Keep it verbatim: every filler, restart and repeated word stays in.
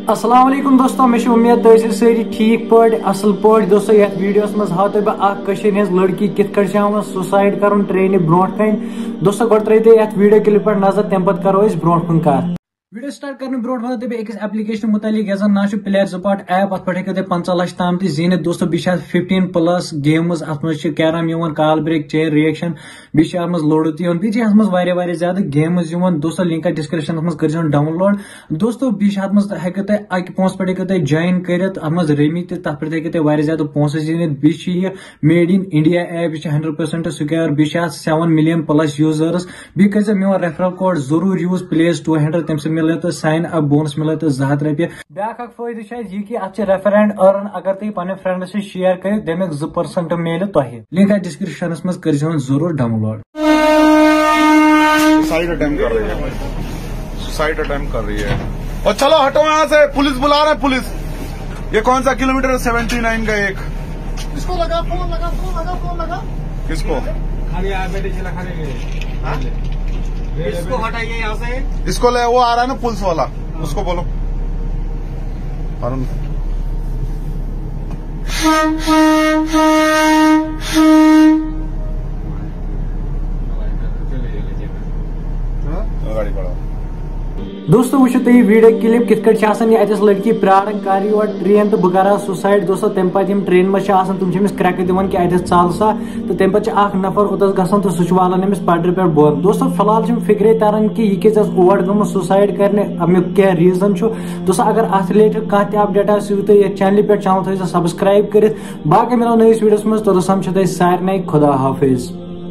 السلام علیکم دوستو، مےٚ چھِ اُمید تُہۍ ٲسِو سٲری ٹھیٖک پٲٹھۍ، اَصٕل پٲٹھۍ۔ دوستو، یَتھ ویٖڈیوَس منٛز ہاوٕ تۄہہِ بہٕ اَکھ کٔشیٖرِ ہِنٛز لٔڑکی کِتھ کٲٹھۍ چھِ ہٮ۪وان سوٗسایڈ کَرُن ٹرٛینہِ برونٛٹھ کَنہِ۔ دوستو، گۄڈٕ ترٛٲیِو تُہۍ یَتھ ویٖڈیو کِلِپ پٮ۪ٹھ نظر، تَمہِ پَتہٕ کَرو أسۍ برونٛٹھ کُن کَتھ۔ ویٖڈیو سٹارٹ کرنہٕ برونٛٹھ وَنو تۄہہِ بہٕ أکِس ایپلیکیشن مُتعلِق، یَتھ زَن ناو چھُ پلیئر سپاٹ ایپ۔ اَتھ پٮ۪ٹھ ہیٚکِو تُہۍ پنٛژاہ لَچھ تام تہِ زیٖنِتھ۔ دوستو، بیٚیہِ چھِ اَتھ فِفٹیٖن پٕلس گیمٕز، اَتھ منٛز چھِ کیرم یِوان، کال بریک، چین رِییکشن، بیٚیہِ چھِ اَتھ منٛز لوڈو تہِ یِوان، بیٚیہِ چھِ اَتھ منٛز واریاہ واریاہ زیادٕ گیمٕز یِوان۔ دوستو، لِنک آسہِ ڈسکرپشنس منٛز، کٔرۍزیون ڈاوُن لوڈ۔ دوستو، بیٚیہِ چھِ اَتھ منٛز ہیٚکِو تُہۍ اَکہِ پونٛسہٕ پٮ۪ٹھ ہیٚکِو تُہۍ جوین کٔرِتھ، اَتھ منٛز ریمی تہِ، تَتھ پٮ۪ٹھ ہیٚکِو تُہۍ واریاہ زیادٕ پونٛسہٕ زیٖنِتھ۔ بیٚیہِ چھِ یہِ میڈ اِن انڈیا ایپ، یہِ چھِ ہنڈریڈ پٔرسنٹ سکیور، بیٚیہِ چھِ اَتھ سیون ملین پلس یوٗزٲرٕس۔ بیٚیہِ کٔرۍزیو میون ریفرل کوڈ ضروٗر یوٗز، پلیز ٹوٗ ہنڈریڈ، تَمہِ سۭتۍ مِلے تۄہہِ ساین اپ بونس، مِلے تۄہہِ زٕ ہتھ رۄپیہِ۔ بیٛاکھ اکھ فٲیدٕ چھُ اَسہِ یہِ کہِ اَتھ چھِ ریفر اینڈ ارن، اگر تُہۍ پننٮ۪ن فرینڈس سۭتۍ شیئر کٔرِو، تَمیُک زٕ پٔرسنٹ میلہِ تۄہہِ۔ لِنک آسہِ ڈسکرپشنس منٛز، کٔرۍزیون ضروٗر ڈاوُن لوڈ۔ سوسائڈ اٹیمپٹ کر رہی ہے، سوسائڈ اٹیمپٹ کر رہی ہے۔ اور چلو ہٹو یہاں سے، پولیس بلا رہے ہیں، پولیس۔ یہ کون سا کلومیٹر ہے؟ سیونٹی نائن کا ایک۔ اس کو لگا فون، لگا فون، لگا فون، لگا۔ کس کو؟ खाली आया बेटे, चला खाली गए। इसको हटाइए यहाँ से। اس کو لے، وہ آ رہا ہے نا پولیس والا، اس کو بولو۔ اور ان- گاڑی پڑا۔ دوستو، وٕچھِو تُہۍ یہِ ویٖڈیو کِلِپ کِتھ کٲٹھۍ چھِ آسان۔ یہِ اَتٮ۪س لٔڑکی پرٛاران کَر یور ٹرٛین تہٕ بہٕ کَرٕ ہا سوٗسایڈ۔ دوستو، تَمہِ پَتہٕ یِم ٹرٛینہِ منٛز چھِ آسان، تِم چھِ أمِس کرٛٮ۪کہٕ دِوان کہِ اَتٮ۪س ژَل سا، تہٕ تَمہِ پَتہٕ چھِ اَکھ نَفر اوٚتَس گژھان تہٕ سُہ چھُ والان أمِس پَٹرِ پٮ۪ٹھ بۄن۔ دوستو، فی الحال چھُنہٕ فِکرے تَران کہِ یہِ کیٛازِ ٲس اور گٔمٕژ سوٗسایڈ کَرنہِ، اَمیُک کیٛاہ ریٖزَن چھُ۔ دوستو، اگر اَتھ رِلیٹڈ کانٛہہ تہِ اَپڈیٹ آسہِ، سُہ یِیِو تُہۍ یَتھ چَنلہِ پٮ۪ٹھ، چَنَل تھٲیِو سا سبسکرایب کٔرِتھ۔ باقٕے مِلو نٔیِس ویٖڈیوَس منٛز، توٚتَس تام چھِ تۄہہِ سارنٕے خۄدا حافظ۔